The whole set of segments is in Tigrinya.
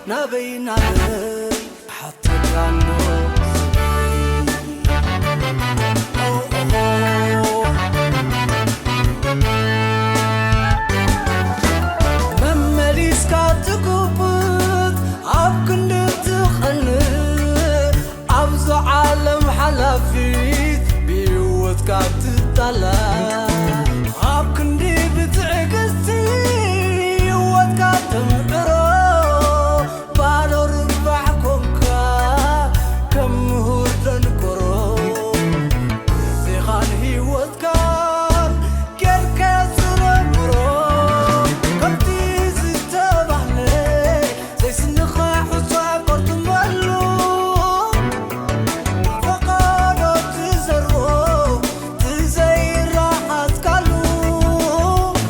ናበይ ናበይ ሓተካ ኣሎ መመሊስካ ትጉብጥ ኣብ ክንዲ ትቐንእ ኣብዛ ዓለም ሓላፊት ብህይወትካ ትጣላ ኣብ ክንዲ ብትዕግስቲ ህይወትካ ተምዕሮ ባዶ ርባሕ ኮንካ ከም ምሁር ደንቆሮ ግዜኻን ህይወትካን ጌርካ ዝረምሮ ከምቲ ዝተባህለ ዘይስንኻ ሑጻ ቆርጥመሉ ፈቓዶ ትዘርኦ ትዘይረኣትካሉ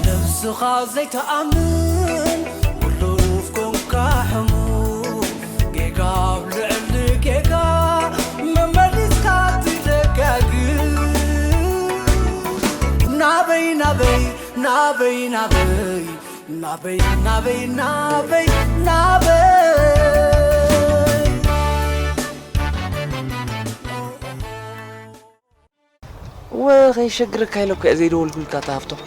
ነብስኻ ዘይተኣምን ውሉፍ ኮንካ ሕሙ ጌጋ ኣብ ልዕሊ ጌጋ መመሊስካ ትደጋግም ናበይ ናበይ ናበይ ናበይ ናበይ ናበይ ናበይ ናበይ ወ ከይሸግረካ ኢለ እኮ እየ ዘይደወልኩልካ እታ ሃፍቶም።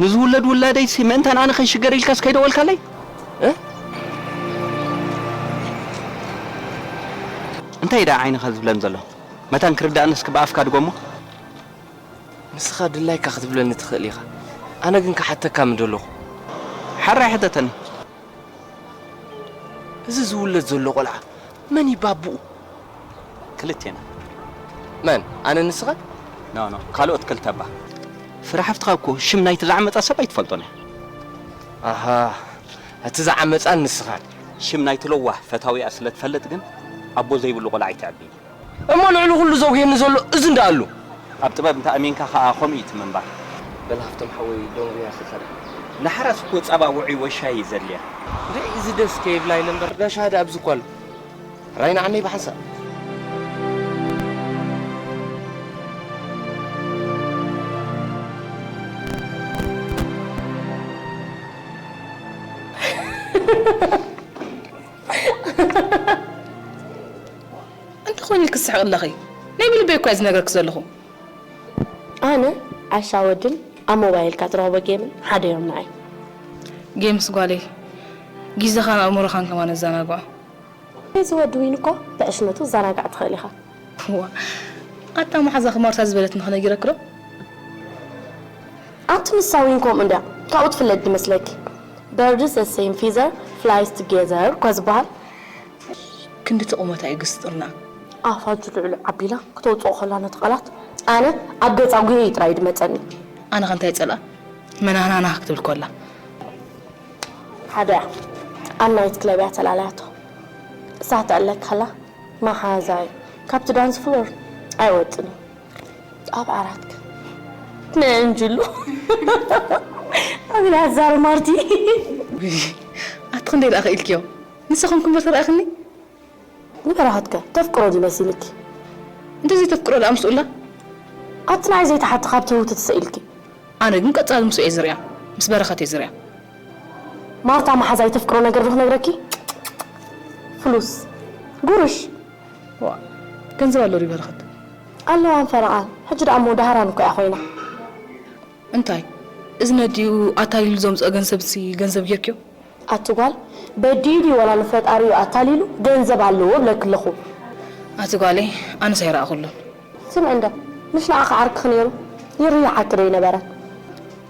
ንዝውለድ ውላደይሲ ምእንታን ኣነ ከይሽገር ኢልካስ ከይደወልካለይ? እ? እንታይ ደኣ ዓይንኻ ዝብለን ዘሎ? መታን ክርዳእኒ እስኪ ብኣፍካ ድገሞ። ንስኻ ድላይካ ክትብለኒ ትኽእል ኢኻ። ኣነ ግን ክሓተካ ምደለኹ። ሓራይ ሕተተኒ። እዚ ዝውለድ ዘሎ ቆልዓ መን እዩ ባቡኡ? ክልቴና። መን? ኣነ ንስኻ? ኖ ኖ ካልኦት ክልተ እባ። ፍረ ሓፍትኻ እኮ ሽም ናይቲ ዝዓመፃ ሰብ ኣይትፈልጦን እያ። ኣሃ እቲ ዝዓመፃን ንስኻን። ሽም ናይቲ ለዋህ ፈታዊኣ ስለ ትፈልጥ ግን ኣቦ ዘይብሉ ቆልዓ ኣይተዕብይን። እሞ ልዕሊ ኩሉ ዘጉህየኒ ዘሎ እዚ እንዳኣሉ። ኣብ ጥበብ እንተኣሚንካ ከኣ ከምኡ እዩ እቲ ምንባር። በል ሃፍቶም ሓወይ ዶንጉያ ክኸዳ። ንሓራስ እኮ ጸባ ውዑይ ወይ ሻሂ እዩ ዘድልያ። ደይ እዚ ደስ ከይብላ ኢለ እምበር ጋሻ ሃደ ኣብዚ እኮ ኣሎ። ራይ ንዓነይ ብሓንሳእ። እንታይ ኾይኑ ኢልኪ ትስሕቒ ኣለኺ? ናይ ብልበይ እኮ እየ ዝነግረኪ ዘለኹ። ኣነ ዓሻ ወድን ኣብ ሞባይልካ ትረኽቦ ጌምን ሓደ እዮም ንዓይ። ጌምስ ጓለይ፣ ጊዘኻን ኣእምሮኻን ከማን ኣዘናግዖ። እዚ ወዲ ዊን እኮ ብዕሽነቱ ክዘናጋዕ ትኽእል ኢኻ። እዋ፣ ኣታ መሓዛኺ ማርታ ዝበለትኒ ክነጊረኪ ዶ? ኣቲ ንሳ ዊን ከምኡ እንድያ ካብኡ ትፍለጥ ድመስለኪ። Birds the same feather flies together እኳ ዝበሃል። ክንድቲ ቁመታ እዩ ግስጥርና። ኣፋ ጅልዕልዕ ኣቢላ ክተውፅኦ ከላ ነቲ ቃላት ኣነ ኣብ ገፃ ጉሂ እዩ ጥራይ ድመፀኒ። ኣነ ከ እንታይ ይፀልኣ መናናና ክትብል ኮላ። ሓደ እያ ኣብ ናይት ክለብ እያ ተላልያቶ። እሳ ክትዕለክ ከላ መሓዛይ ካብቲ ዳንስ ፍሎር ኣይወፅን እዩ። ኣብ ዓራትክ ነንጅሉ ኣቢላ ትዛረብ ማርቲ። ኣቲ ክንደይ ደኣ ክኢልክዮ? ንስኺ ኮንኪ እምበር ተራእኽኒ። ንበረኸትከ ተፍቅሮ ድዩ መሲልኪ? እንተዘይ ተፍቅሮ ደኣ ምስኡ ኣላ። ኣቲ ንዓይ ዘይትሓቲ ካብ ትህውቲ ትስኢልኪ። ኣነ ግን ቀጻሊ ምስኡ እየ ዝሪኣ። ምስ በረኸት እየ ዝሪኣ። ማርታ መሓዛይ ተፍቅሮ ነገር ዶ ክነግረኪ? ፍሉስ ጉርሽ። ዋእ ገንዘብ ኣሎ ድዩ በረኸት? ኣለዋን ፈረቓን። ሕጂ ደኣ እሞ ደሃራን እኮ እያ ኮይና። እንታይ እዚ ነዲኡ ኣታሊሉ ዘምጽኦ ገንዘብሲ ገንዘብ ጌርክዮ? ኣቲ ጓል በዲሉ ድዩ ወላ ንፈጣሪኡ ኣታሊሉ ገንዘብ ኣለዎ እብለኪ ኣለኹ። ኣቲ ጓለይ ኣነስ ኣይረኣኹሉን። ስምዒ እንዶ ምሽ ንዓኺ ዓርክኺ ነይሩ ይርይሓኪ ዶ ኣይነበረን?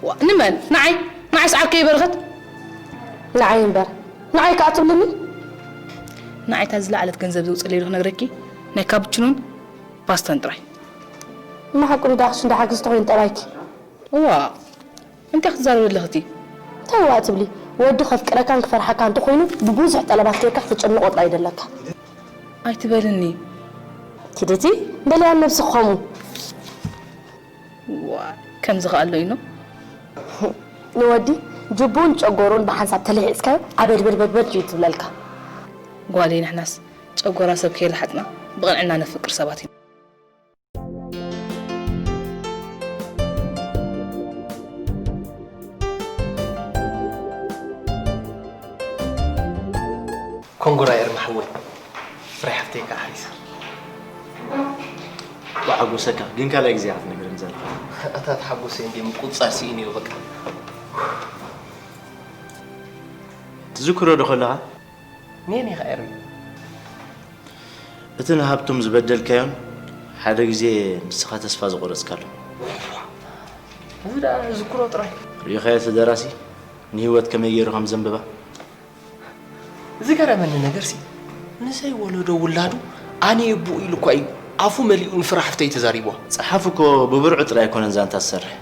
ዋእ ንመን ንዓይ ንዓይስ ዓርከይ በረኸት። ንዓይ እምበር ንዓይ ከኣ ትብልኒ? ንዓይ እታ ዝለዓለት ገንዘብ ዘውፅለይ ዶ ክነግረኪ ናይ ካቡችኖን ፓስታን ጥራይ። እማ ሓቁ ድዩ ዳኽሽ እንዳ ሓግዝ ተኾይኑ ጠባይኪ? እዋ እንታይ ክትዛረቢ ኣለኽቲ? እንታይ እዋ ትብሊ? ወዲ ከፍቅረካን ክፈርሓካ እንተኾይኑ ብብዙሕ ጠለባት ጌርካ ክትጭንቖ ጥራይ ደለካ። ኣይትበልኒ። ኪድቲ በልያን ነብስኺ ኸምኡ። ዋይ ከምዚ ከኣ ኣሎ ኢኖ። ንወዲ ጅቡን ጨጎሩን ብሓንሳብ ተልሒጽካዮ ዓበድበድበድበድ እዩ ትብለልካ። ጓለይ ንሕናስ ጨጎራ ሰብ ከየልሓጽና ብቕንዕና ነፍቅር ሰባት ኢና። ኮንግራ ኤርሚ ሓወይ፣ ፍረ ሓፍተይ ከዓ ሓሪሳ። ብሓጎሰካ ግን ካልኣይ ግዜ ክትነግረኒ ዘለካ። ኣታ ተሓጎሰ እንዲ ምቁፅፃር ስኢን እዩ በቃ። ትዝክሮ ዶ ከለኻ? ኔን ኢኻ ኤርሚ። እቲ ንሃብቶም ዝበደልካዮን ሓደ ግዜ ንስኻ ተስፋ ዝቆረፅካሉ። እዚ ደኣ ዝክሮ ጥራይ። ሪኢኻዮ እቲ ደራሲ ንህይወት ከመይ ገይሩ ከም ዘንብባ? ዝገረመኒ ነገርሲ ንዘይወለዶ ውላዱ ኣነ የቦኡ ኢሉ እኳ እዩ ኣፉ መሊኡ ንፍረ ሓፍተይ ተዛሪብዋ። ጸሓፊ እኮ ብብርዑ ጥራይ ኣይኮነን ዛንታ ዝሰርሕ።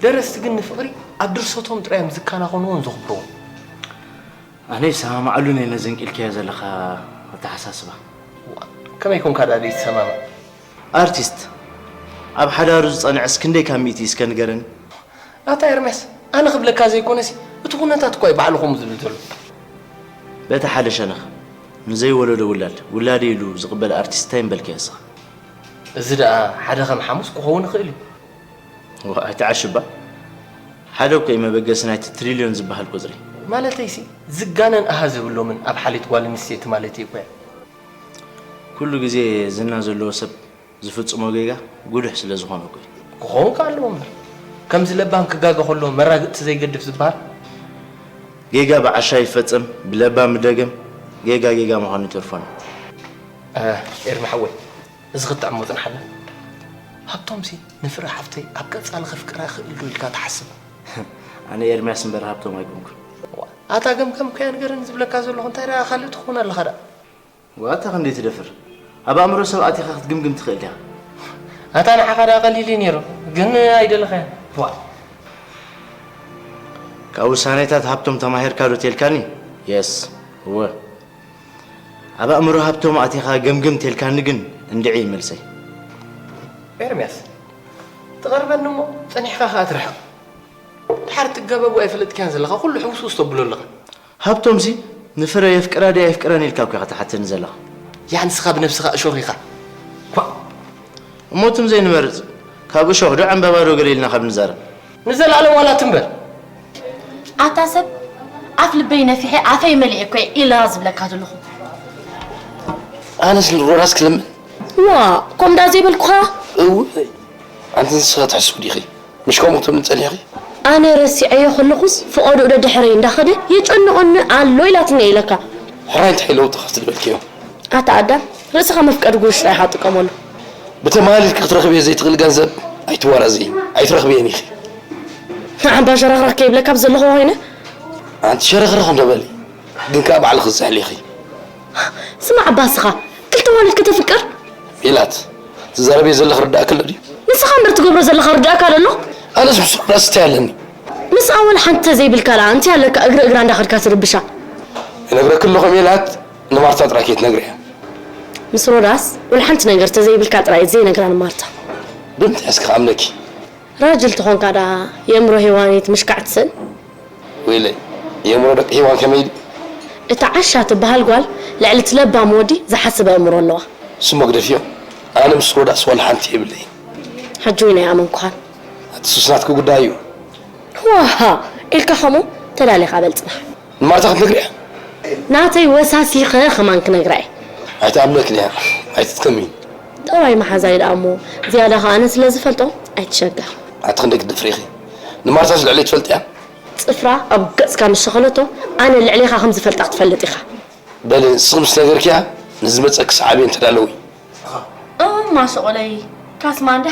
ደረስቲ ግን ንፍቕሪ ኣብ ድርሰቶም ጥራይ እዮም ዝከናኸንዎን ዘኽብርዎን። ኣነ ይሰማማዓሉ ነይ ነዘን ቂልካዮ ዘለኻ ኣተሓሳስባ። ከመይ ኮንካ ደኣ ዘይትሰማማዕ? ኣርቲስት ኣብ ሓዳሩ ዝጸንዐስ ክንደይ ካብ ሚእቲ እስከ ንገረኒ? ኣታ ኤርምያስ፣ ኣነ ክብለካ ዘይኮነሲ፣ እቲ ኩነታት እኳ እዩ ባዕሉ ከምኡ ዝብል ዘሎ። በቲ ሓደ ሸነኽ ንዘይወለዶ ውላድ ውላደይ ኢሉ ዝቕበል ኣርቲስት እንታይ ምበልካዮ እስኻ? እዚ ደኣ ሓደ ከም ሓሙስ ክኸውን ይኽእል እዩ። ዋ፣ ኣይትዓሽባ። ሓደ እኮ እዩ መበገሲ ናይቲ ትሪልዮን ዝበሃል ቁጽሪ። ማለተይሲ ዝጋነን ኣሃዝ የብሎምን ኣብ ሓልዮት ጓል ኣንስተይቲ ማለተይ እኮ እያ። ኩሉ ግዜ ዝና ዘለዎ ሰብ ዝፍጽሞ ጌጋ ጉሉሕ ስለ ዝኾነ እኮ እዩ። ክኸውን ከ ኣለዎ እምበር። ከምዚ ለባም ክጋገ ከሎ መራግጥቲ ዘይገድፍ ዝበሃል። ጌጋ ብዓሻ ይፈጸም፣ ብለባም ይደገም፣ ጌጋ ጌጋ ምዃኑ ይተርፎን። ኤርሚ ሓወይ፣ እዚ ክትጥዕሞ ጽንሓልና። ሃብቶምሲ ንፍረ ሓፍተይ ኣብ ቀጻሊ ከፍቅራ ይኽእል ዶ ኢልካ ትሓስብ? ኣነ ኤርምያስ እምበር ሃብቶም ኣይኮንኩን። ኣታ ገምገምካያ ንገረኒ ዝብለካ ዘለኹ እንታይ ደኣ ካልእ ትኸውን ኣለኻ ደኣ? ዋታ ክንደይ ትደፍር? ኣብ ኣእምሮ ሰብ ኣቲኻ ክትግምግም ትኽእል ዲኻ? ኣታ ንዓኻ ደኣ ቀሊል እዩ ነይሩ፣ ግን ኣይደለኻያን። ዋ። ካብ ውሳኔታት ሃብቶም ተማሂርካ ዶ ተልካኒ? የስ። እወ። ኣብ ኣእምሮ ሃብቶም ኣቲኻ ገምግም ተልካኒ ግን እንድዒ እዩ መልሰይ። ኤርምያስ፣ ትቐርበኒ እሞ ጸኒሕካ ከኣ ትርሕቕ። ድሓር ትገበቡ ኣይፈለጥካያን ዘለኻ፣ ኩሉ ሕውስውስ ተብሎ ኣለኻ። ሃብቶምሲ ንፍረ የፍቅራ ድያ የፍቅረን ኢልካ እኮ ኢኻ ትሓተኒ ዘለኻ። ያዕ ንስኻ ብነብስኻ እሾኽ ኢኻ። ኳእ። እሞ ትም ዘይንመርጽ ካብ እሾኽ ዶ ዕምበባ ዶ ገለ ኢልና ካብ ንዛረብ። ንዘለኣለም ዋላ ትም በል። ኣታ ሰብ ኣፍ ልበይ ነፊሐ ኣፈይ መሊኤ እኮ እየ ኢላ ዝብለካ ዘለኹ። ኣነስ ንሮዳስ ክልምን። ዋ ኮም ዳ ዘይበልኩኻ። እውይ ኣንቲ ንስኻ ትሕስቡ ዲኺ? ምሽ ከምኡ ክትብሊ ጸኒሕኺ? ኣነ ረሲዐዮ ከለኹስ ፍቐድኡ ደድሕረይ እንዳኸደ የጨንቐኒ ኣሎ ኢላትኒ እየ ኢለካ። ሕራይ እንታይ ለውጢ ከፍቲ ዝበልክዮ? ኣታ ኣዳም ርእስኻ መፍቀዲ ጉሽ ጥራይ ኢኻ ትጥቀመሉ። ብተማሊ ኢልኪ ክትረኽብዮ ዘይትኽእሊ ገንዘብ ኣይትወራዘዪ፣ ኣይትረኽብዮን ኢኺ። ንዓባ ሸረኽረኽ ከይብለካ ኣብ ዘለኹ ኮይነ። ኣንቲ ሸረኽረኽ እንዶ በሊ፣ ግን ከኣ ባዕልኺ ዝሕሊ ኢኺ። ስማዕ ኣባ ንስኻ ክልተ ዋልድ ከተፍቅር? ሜላት፣ ትዛረብዮ ዘለኺ ርዳእኪ ኣሎ ድዩ? ንስኻ እምበር ትገብሮ ዘለኻ ርዳእካ ዶ ኣሎ? ኣነስ ምስ ራስ እንታይ ኣለኒ? ንስኣ ወላ ሓንቲ ተዘይብልካ ደኣ እንታይ ኣለካ እግሪ እግራ እንዳኸድካ ትርብሻ? እነግረኪ ኣለኹ ሜላት፣ ንማርታ ጥራይ ከይትነግርያ። ምስ ሮዳስ ወላ ሓንቲ ነገር ተዘይብልካ ጥራይ ዘይነግራ ንማርታ። ብምንታይ እስኪ ክኣምነኪ? ራጅል ተኾንካ ደኣ የእምሮ ሄዋኒት ምሽካዕ ትስእን? ወይለይ፣ የእምሮ ደቂ ሄዋን ከመይ ኢሉ? እታ ዓሻ ትበሃል ጓል ልዕሊ እቲ ለባም ወዲ ዝሓስብ ኣእምሮ ኣለዋ። ስሞ ግደፍዮ፣ ኣነ ምስ ሮዳስ ዋላ ሓንቲ የብለይን። ሕጂ እውን ኣይኣመንኩኻን። ኣቲ ሱስ ናትኪ ጉዳይ እዩ። ዋሃ ኢልካ ከምኡ ተዳሊኻ በል ጽናሕ። ንማርታ ክትነግርያ? ናተይ ወሳሲኸ ኸማን ክነግራ እየ። ኣይትኣምነክን እያ፣ ኣይትጥቀሚ። ጠባይ መሓዛይ ደኣ እሞ ዝያዳ ኸኣ ኣነ ስለ ዝፈልጦ ኣይትሸገር። ኣቲ ክንደይ ክትደፍሪ ኢኺ? ንማርታስ ልዕለይ ትፈልጥያ? ጽፍራ ኣብ ገጽካ ምስ ሸኸለቶ ኣነ ልዕሌኻ ከም ዝፈልጣ ክትፈልጥ ኢኻ። በሊ ንስኺ ምስ ነገርክያ ንዝመጸኪ ሰዓብየን ተዳለዊ። እም ማሸቆለይ ካስማ እንዳ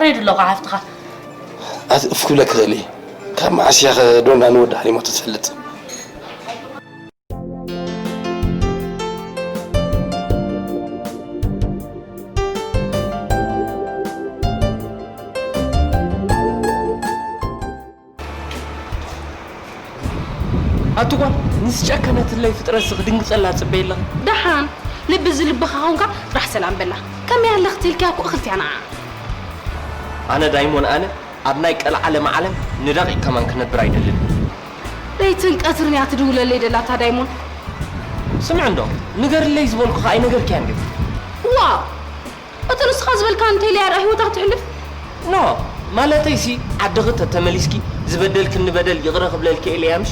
ሬድ ኣለኹ ሓፍትኻ። ኣቲ እፍ ክብለኪ ክእል እየ። ካብ መዓስ እያ ኸ ዶና ንወዲ ሃኒሞ ትፈልጥ? ኣቲ ጓል ንዝጨከነትለይ ፍጥረትሲ ክድንግጸላ ጽበይ ኣለኺ። ደሓን ልቢ እዚ ልብኻ ኾንካ ጥራሕ ሰላም በላ። ከመይ ኣለኽቲ ኢልክያ እኮ እኽልትያ ንዓ። ኣነ ዳይሞን ኣነ ኣብ ናይ ቀልዓለም ዓለም ንደቒቕ ከማን ክነብር ኣይደልን። ለይትን ቀትርን እያ ትድውለለይ ደላ እታ ዳይሞን። ስምዒ እንዶ ንገርለይ ዝበልኩኺ ኣይነገርክያን ግን። ዋእ እቲ ንስኻ ዝበልካ እንተኢለያ ደኣ ህይወታ ክተሕልፍ? ኖ ማለተይሲ ዓድኺ ተተመሊስኪ ዝበደልክኒ በደል ይቕረ ክብለልኪ እየ ኢለያ ምሽ?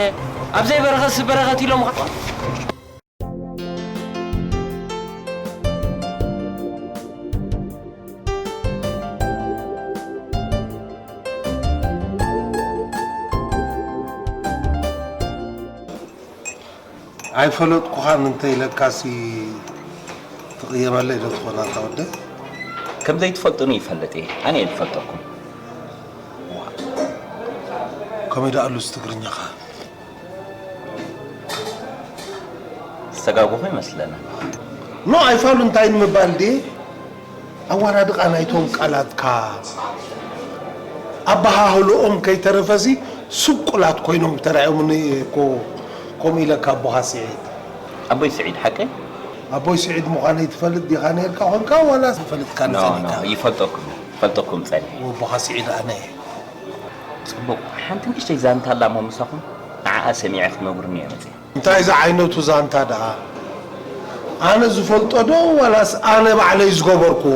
ኣነ። ኣብ ዘይበረኸትሲ በረኸት ኢሎምኻ። ኣይፈለጥኩኻን እንተ ኢለካሲ ትቕየመለይ ዶ ትኾን ኣንታ ወደይ? ከም ዘይትፈልጡኒ ይፈልጥ እየ። ኣነ እየ ዝፈልጠኩም። ከመይ ደኣሉስ ትግርኛኻ? ዝተጋጎኹ ይመስለና። ኖ ኣይፋሉ እንታይ ንምባል ድየ? ኣወዳድቓ ናይቶም ቃላትካ፣ ኣበሃህልኦም ከይተረፈሲ ስቁላት ኮይኖም ተራእዮምኒ እኮ። ከምኡ ኢለካ ኣቦኻ ስዒድ። ኣቦይ ስዒድ ሓቀይ? ኣቦይ ስዒድ ምዃነይ ትፈልጥ ዲኻ ነርካ? ኮንካ ዋላ ፈለጥካኒ ኖ፣ ኖ፣ ጸኒሕካ? ይፈልጠኩም፣ ይፈልጠኩም ጸኒሐ። ወቦኻ ስዒድ ኣነ እየ። ጽቡቕ። ሓንቲ ንእሽተይ ዛንታ ኣላ እሞ ምሳኹም፣ ንዓኣ ሰሚዐ ክትነግሩኒ እየ መጺአ። እንታይ ዝዓይነቱ ዛንታ ደኣ? ኣነ ዝፈልጦ ዶ ዋላስ ኣነ ባዕለይ ዝገበርክዎ?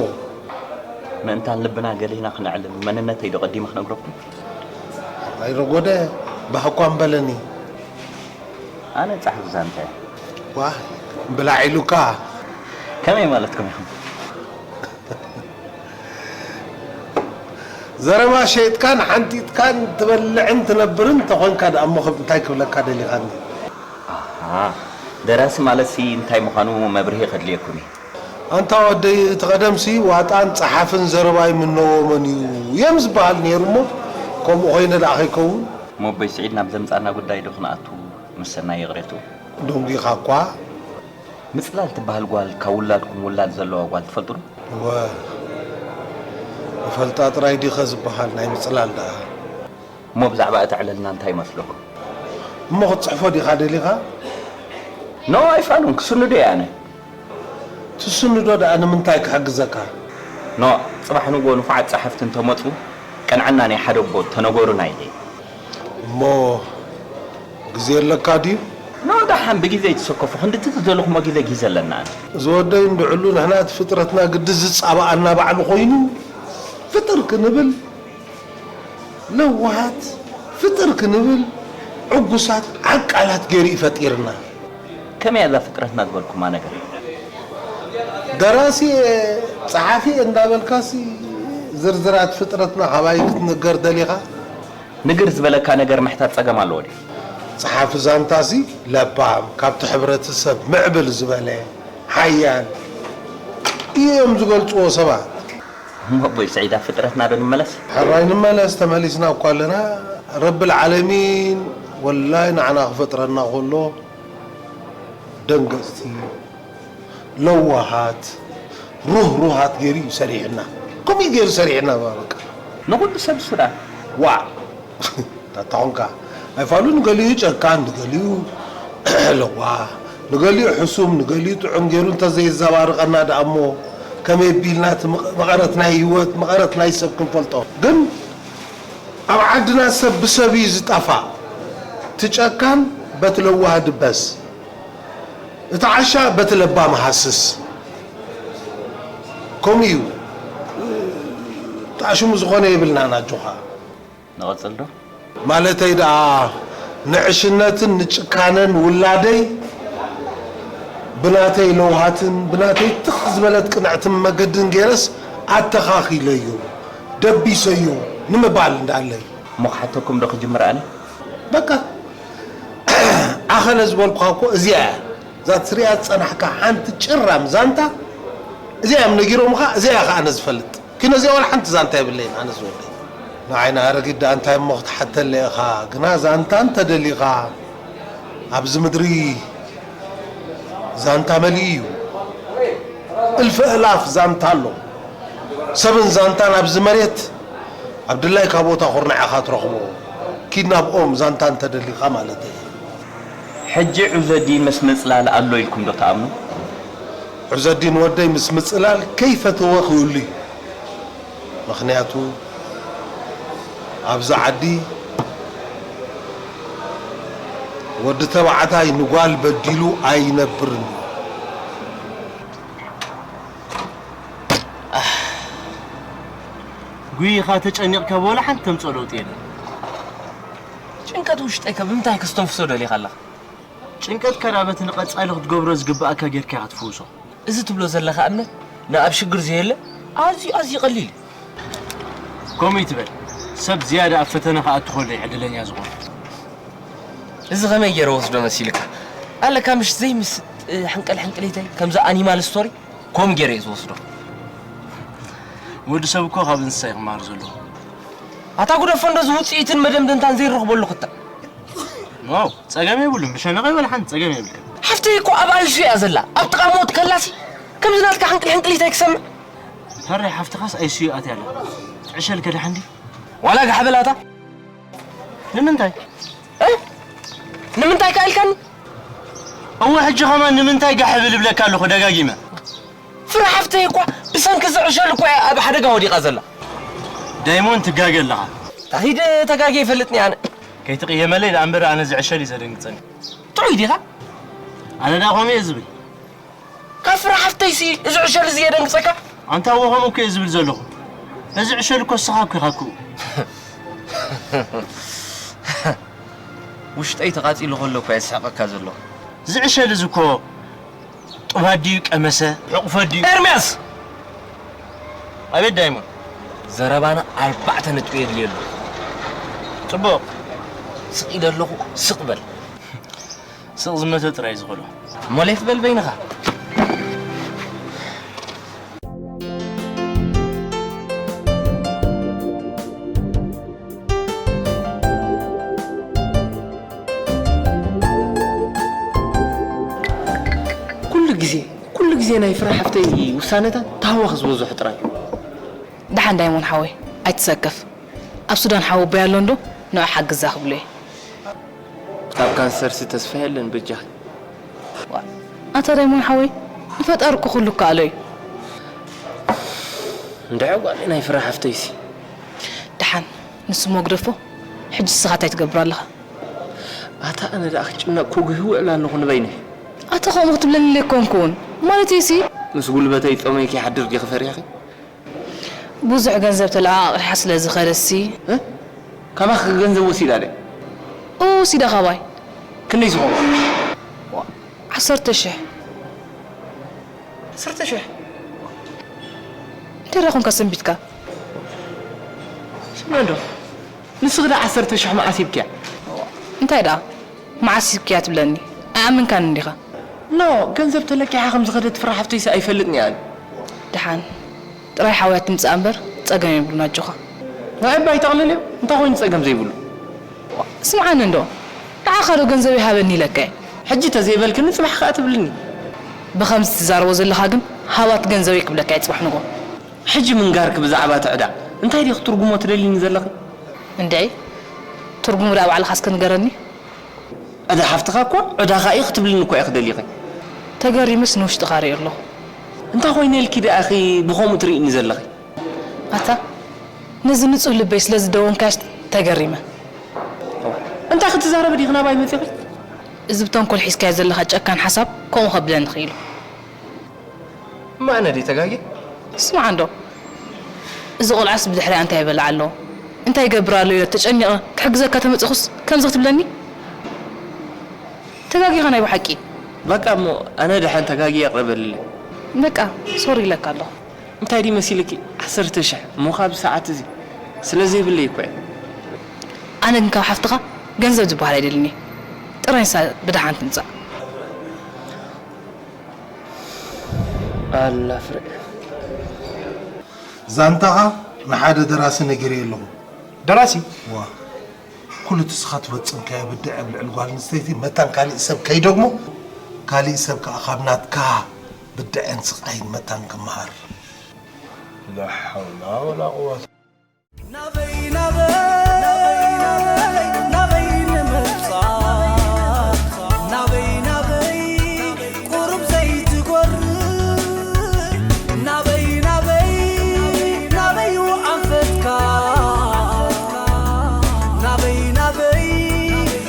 ምእንታን ልብና ገሊና ክነዕልል መንነተይ ዶ ቀዲመ ክነግረኩም? ኣይረጎደ፣ ባህ እኳ ምበለኒ። ኣነ ጸሓፊ ዛንታ እየ። ዋህ፣ ብላዕ ኢሉካ። ከመይ ማለትኩም ኢኹም? ዘረባ ሸይጥካን ሓንጢጥካን ትበልዕን ትነብርን ተኾንካ ደኣ እሞ ክብ-፣ እንታይ ክብለካ ደሊኻኒ? ኣሃ፣ ደራሲ ማለትሲ እንታይ ምዃኑ መብርሂ ከድልየኩም እዩ። ኣንታ ወደይ፣ እቲ ቀደምሲ ዋጣን ጸሓፍን ዘረባ ይምነዎ መን እዩ እዮም ዝበሃል ነይሩ እሞ፣ ከምኡ ኮይነ ደኣ ከይከውን? እሞ ኣቦይ ስዒድ ናብ ዘምጻና ጉዳይ ዶ ክንኣቱ? ምስ ሰናይ ይቕሬቱ። ደንጒኻ እኳ። ምጽላል ትበሃል ጓል ካብ ውላድኩም ውላድ ዘለዋ ጓል ትፈልጡ ዶ? እወ፣ እፈልጣ ጥራይ ዲኸ ዝበሃል ናይ ምጽላል ደኣ። እሞ ብዛዕባ እቲ ዕለልና እንታይ ይመስለኩም? እሞ ክትጽሕፎ ዲኻ ደሊኻ? ኖ ኣይፋሉን፣ ክስንዶ እየ ኣነ። ትስንዶ ደኣ ንምንታይ ክሕግዘካ? ኖ፣ ጽባሕ ንግሆ ንፉዓት ጸሓፍቲ እንተመጹ፣ ቀንዕና ናይ ሓደ ኣቦ ተነገሩና ኢለ። እሞ ግዜ ኣለካ ድዩ? ኖ፣ ደሓን ብግዜ ይትሰከፉ፣ ክንድቲ ዝደለኹሞ ግዜ ግዜ ኣለና ኣነ። ዝወደይ እንድዕሉ ንሕና እቲ ፍጥረትና ግዲ ዝጻባኣና ባዕሉ ኮይኑ ፍጥር ክንብል ለዋሃት ፍጥር ክንብል ዕጉሳት ዓቃላት ገይሩ እዩ ፈጢርና። ከመይ እያ እዛ ፍጥረትና ዝበልኩማ ነገር? ደራሲ እየ ጸሓፊ እየ እንዳበልካሲ ዝርዝራት ፍጥረትና ካባይ ክትንገር ደሊኻ? ንግር ዝበለካ ነገር ምሕታት ጸገም ኣለዎ ድዩ? ጸሓፊ ዛንታሲ ለባም ካብቲ ሕብረተሰብ ምዕብል ዝበለ ሓያል እዮም ዝገልጽዎ ሰባት። እሞ ኣቦይ ስዒድ ኣብ ፍጥረትና ዶ ንመለስ? ሕራይ ንመለስ ተመሊስና እኳ ኣለና ረብል ዓለሚን ወላይ ንዓና ክፈጥረና ከሎ ደንገጽቲ ለዋሃት ሩህሩሃት ገይሩ እዩ ሰሪሕና ከምኡ ገይሩ ሰሪሕና በቃ ንኹሉ ሰብ ሱዳን ዋዕ ታታኾንካ ኣይፋሉ ንገሊኡ ጨካን ንገሊኡ ለዋ ንገሊኡ ሕሱም ንገሊኡ ጥዑም ገይሩ እንተዘየዘባርቐና ደኣ እሞ ከመይ ቢልና እቲ መቐረት ናይ ህይወት መቐረት ናይ ሰብ ክንፈልጦ ግን ኣብ ዓድና ሰብ ብሰብ እዩ ዝጠፋእ እቲ ጨካን በቲ ለዋህ ድበስ እቲ ዓሻ በቲ ለባም ሃስስ ከምኡ እዩ ጣሽሙ ዝኾነ የብልናን ኣጆኻ ንቐጽል ዶ ማለተይ ደኣ ንዕሽነትን ንጭካነን ውላደይ ብናተይ ለውሃትን ብናተይ ትኽ ዝበለት ቅንዕትን መገድን ገይረስ ኣተኻኺለዮ ደቢሰዮ ንምባል እንዳለይ እሞ ክሓተኩም ዶ ክጅምር ኣነ በቃ ኣኸለ ዝበልኩኻ እኮ እዚኣ እያ እዛ ትሪኣ ዝጸናሕካ ሓንቲ ጭራም ዛንታ እዚኣ እዮም ነጊሮምኻ እዚኣ እያ ከኣ ኣነ ዝፈልጥ ኪኖ እዚኣ ዋላ ሓንቲ ዛንታ የብለይን ኣነ ዝወደይ ንዓይና ኣረጊት ደኣ እንታይ እሞ ክትሓተለ ኢኻ ግና ዛንታ እንተደሊኻ ኣብዚ ምድሪ ዛንታ መሊኡ እዩ እልፊ እላፍ ዛንታ ኣሎ ሰብን ዛንታን ኣብዚ መሬት ኣብ ድላይካ ቦታ ኩርናዕ ኢኻ ትረኽቦ ኪድ ናብኦም ዛንታ እንተደሊኻ ማለተይ ሕጂ ዑዘዲን ምስ ምጽላል ኣሎ ኢልኩም ዶ ትኣምኑ? ዑዘዲን ወደይ ምስ ምጽላል ከይፈተወ ክህሉ እዩ ምኽንያቱ ኣብዚ ዓዲ ወዲ ተባዕታይ ንጓል በዲሉ ኣይነብርን እዩ ጉይኻ ተጨኒቕካ ብወላ ሓንቲ ተምፅኦ ለውጢ የለን። ጭንቀት ውሽጠይ ከ ብምንታይ ክስተንፍሶ ደሊኻ ኣለኻ? ጭንቀትካ ደኣ በቲ ንቐጻሊ ክትገብሮ ዝግብኣካ ጌርካ ኢኻ ትፍውሶ። እዚ ትብሎ ዘለኻ እምነት ንኣብ ሽግር ዘየለ ኣዝዩ ኣዝዩ ቀሊል እዩ። ከምኡ ይትበል። ሰብ ዝያዳ ኣብ ፈተነ ክኣቱ ከሎ እዩ ዕድለኛ ዝኾነ። እዚ ኸመይ ገይረ ወስዶ መሲልካ? ኣለካ ምሽ ዘይምስጥ ሕንቀል ሕንቅሊተይ ከምዚ ኣኒማል ስቶሪ። ከምኡ ገይረ እየ ዝወስዶ። ወዲ ሰብ እኮ ካብ እንስሳ እዩ ክመሃር ዘለዎ። ኣታ ጉደፎ እንደዚ ውፅኢትን መደምደምታን ዘይረኽበሉ ክታ። ዋው፣ ፀገም የብሉን። ብሸነቐይ ወላ ሓንቲ ፀገም የብልካ። ሓፍተይ እኮ ኣብ ኣይሱ እያ ዘላ። ኣብ ጥቓ ሞት ከላሲ ከምዚ ናትካ ሕንቅል ሕንቅሊት ኣይክሰምዕ። ሕራይ ሓፍትኻስ ኣይሱ ኣትያ ኣላ። ትዕሸል ከድሓን ድዩ? ዋላ ጋሕ በላታ። ንምንታይ? እ? ንምንታይ ከ ኢልካኒ? እወ ሕጂ ከማን ንምንታይ ጋሕ እብል እብለካ ኣለኹ ደጋጊመ። ፍረ ሓፍተይ እኳ ብሰንኪ እዚ ዕሸል እኳ እያ ኣብ ሓደጋ ወዲቓ ዘላ። ዳይሞን ትጋገ ኣለኻ። ታኺድ ተጋግየ ይፈልጥኒ ኣነ። ከይትቕየመለይ ደኣ እምበር ኣነ እዚ ዕሸል እዩ ዘደንግጸኒ። ጥዑይ ዲኻ? ኣነ ደኣ ከምኡ እየ ዝብል። ካብ ፍረ ሓፍተይሲ እዚ ዕሸል እዚ የደንግጸካ? ኣንታ እወ ከምኡ እኮ እየ ዝብል ዘለኹ። እዚ ዕሸል እኮ እስኻ እኮ ኢኻ ክኡ። ውሽጠይ ተቓጺሉ ከሎ እኳ የስሕቐካ ዘሎ። እዚ ዕሸል እዚ እኮ ጡባት ድዩ ቀመሰ? ሕቑፈት ድዩ? ኤርምያስ! ኣቤት ዳይሞን። ዘረባና ኣርባዕተ ነጥቢ የድልዮ ኣሎ። ጽቡቕ። ስቕ ኢለ ኣለኹ፣ ስቕ በል። ስቕ ዝመተ ጥራይ ዝኽእሎ። እሞ ሌፍ በል በይንኻ። ኩሉ ግዜ ናይ ፍረ ሓፍተይ ውሳነታት ታህዋኽ ዝበዝሑ ጥራይ። ደሓን ዳይሞን ሓወይ ኣይትሰከፍ። ኣብ ሱዳን ሓወቦይ ኣሎ እንዶ ንዑ ሓግዛ ክብሎ እየ። ካብ ካንሰርሲ ተስፋ የለን በጃኺ። ኣታ ዳይሞን ሓወይ ንፈጣሪ እኮ ኩሉ ይከኣሎ እዩ። እንድዒ ጓለይ ናይ ፍረ ሓፍተይሲ። ደሓን ንሱ እሞ ግደፎ። ሕጂ ንስኻ እንታይ ትገብር ኣለኻ? ኣታ ኣነ ደኣ ክጭነቕ ክጉህ ውዕል ኣለኹ ንበይነይ። ኣታ ከምኡ ክትብለኒ ኢለ ኣይኮንኩን። ማለተይሲ ምስ ጉልበተይ ጾመይ ከይሓድር ዲኺ ፈሪሕኺ? ብዙሕ ገንዘብ ተለቓቒሓ ስለ ዝኸደሲ። እ? ካባኺ ገንዘብ ወሲዳ ድያ? ኡ ወሲዳ ካባይ። ክንደይ ዝኾኑ? ዓሰርተ ሽሕ። ዓሰርተ ሽሕ? እንታይ ደኣ ኮንካ ሰንቢትካ? ስምዒ እንዶ ንስኺ ደኣ ዓሰርተ ሽሕ መዓስ ሂብክያ? እንታይ ደኣ መዓስ ሂብክያ ትብለኒ? ኣይኣመንካን እንዲኻ። ኖ፣ ገንዘብ ተለቂሓ ከም ዝኸደት ፍረ ሓፍተይሲ ኣይፈልጥን እየ ኣነ። ደሓን ጥራይ ሓውያ ትምጻእ እምበር ጸገም የብሉን ኣጆኻ። ንኣይ እባ ኣይጠቕልል እዩ። እንታይ ኮይኑ ጸገም ዘይብሉ? ስምዓኒ እንዶ ንዓኻ ዶ ገንዘበይ ሃበኒ ኢለካ እየ። ሕጂ ተዘይበልክኒ ጽባሕ ከኣ ትብልኒ። ብኸምዚ ትዛረቦ ዘለኻ ግን ሃባ እቲ ገንዘበይ ክብለካ እየ ጽባሕ ንግሆ። ሕጂ ምንጋርኪ ብዛዕባ እቲ ዕዳ እንታይ ዲኺ ትርጉሞ ትደልይኒ ዘለኺ? እንድዒ ትርጉሙ ደኣ ባዕልኻ እስከ ንገረኒ። ዕዳ ሓፍትኻ እኮ ዕዳኻ እዩ ክትብልኒ እኮ ኢኺ ደሊኺ። ተገሪመስ ንውሽጥኻ ርእየ ኣለኹ። እንታይ ኮይነ ኢልኪ ደኣ ኢኺ ብኸምኡ ትርእይኒ ዘለኺ? ኣታ ነዚ ንጹህ ልበይ ስለ ዝደወንካዮስ ተገሪመ። እንታይ ክትዛረቢ ዲኺ ናባይ መጺኺ? እዚ ብተንኮል ሒዝካዮ ዘለኻ ጨካን ሓሳብ ከምኡ ከብለኒ ኽኢሉ። እማ ኣነ ድየ ተጋግየ? ስማዕ እንዶ እዚ ቆልዓስ ብድሕሪኣ እንታይ ይበልዕ ኣሎ እንታይ ይገብር ኣሎ ኢለ ተጨኒቐ ክሕግዘካ ተመጺኹስ ከምዚ ክትብለኒ? ተጋጊኻ ናይ ብሓቂ። በቃ እሞ ኣነ ደሓን ተጋግየ ይቕረ በልለይ። በቃ ሶሪ ኢለካ ኣለኹ። እንታይ ድዩ መሲልኪ ዓሰርተ ሽሕ እሞ ካብዚ ሰዓት እዚ ስለ ዘይብለይ እኮ እየ። ኣነ ግን ካብ ሓፍትኻ ገንዘብ ዝበሃል ኣይደልን እየ። ጥራይ ንሳ ብደሓን ትምጻእ። ኣላ ፍረ ዛንታኻ ንሓደ ደራሲ ነጊረዮ ኣለኹ። ደራሲ ዋ ኩሉ እቲ ስኻ ትፈጸምካዮ ብድዐ ኣብ ልዕሊ ጓል ኣንስተይቲ መታን ካሊእ ሰብ ከይደግሞ ካሊእ ሰብ ከኣ ካብ ናትካ ብድዐን ስቓይን መታን ክመሃር። لا حول ولا قوة ናበይ ናበይ ናበይ ናበይ ንምብጻሕ ናበይ ናበይ ቁሩብ ዘይትጎር ናበይ ናበይ ናበይ ኣንፈትካ ናበይ ናበይ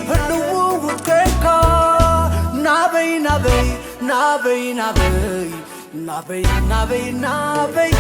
ህልው ውድ ኮይንካ ናበይ ናበይ ናበይ ናበይ ናበይ ናበይ ናበይ